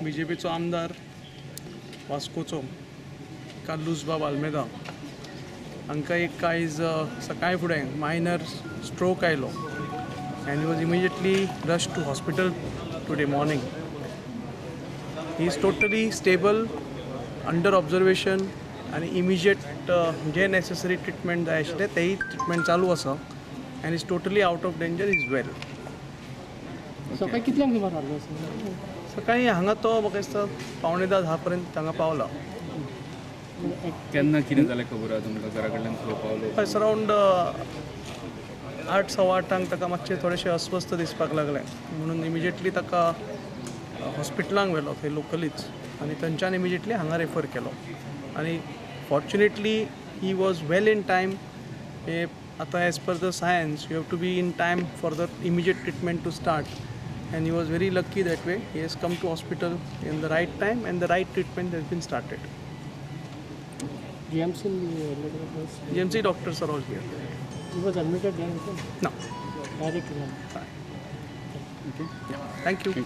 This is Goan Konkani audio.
बीजेपीचो आमदार वास्कोचो कार्लुसबाब आल्मेदा हांकां एक आयज सकाळी फुडें मायनर स्ट्रोक आयलो and he was immediately rush to hospital today morning. He is totally stable, under observation आनी इमिजिएट जे नेसेसरी ट्रिटमेंट जाय आशिल्लें तेय ट्रिटमेंट चालू आसा and is totally out of danger, is well. सकाळी कितल्यांक सुमार हाडलो? सकाळी हांगा तो म्हाका दिसता 9:45 10 पर्यंत हांगा पावला. केन्ना कितें जालें खबर आसा तुमकां? घरा कडल्यान खंय पावलो? हय, अरावंड 8 सव्वा 8 ताका मातशें थोडेशें अस्वस्थ दिसपाक लागलें म्हणून इमिजिएटली ताका हॉस्पिटलांक व्हेलो थंय लोकलीच आनी थंयच्यान इमिजिएटली हांगा रेफर केलो आनी fortunately he was well in time. हे आतां as per the science you have to be in time for the immediate treatment to start and he was very lucky that way. He has come to hospital in the right time and the right treatment has been started. GMC GMC doctors are all here. He was admitted there? No. Directly. Okay. Yeah. Thank you.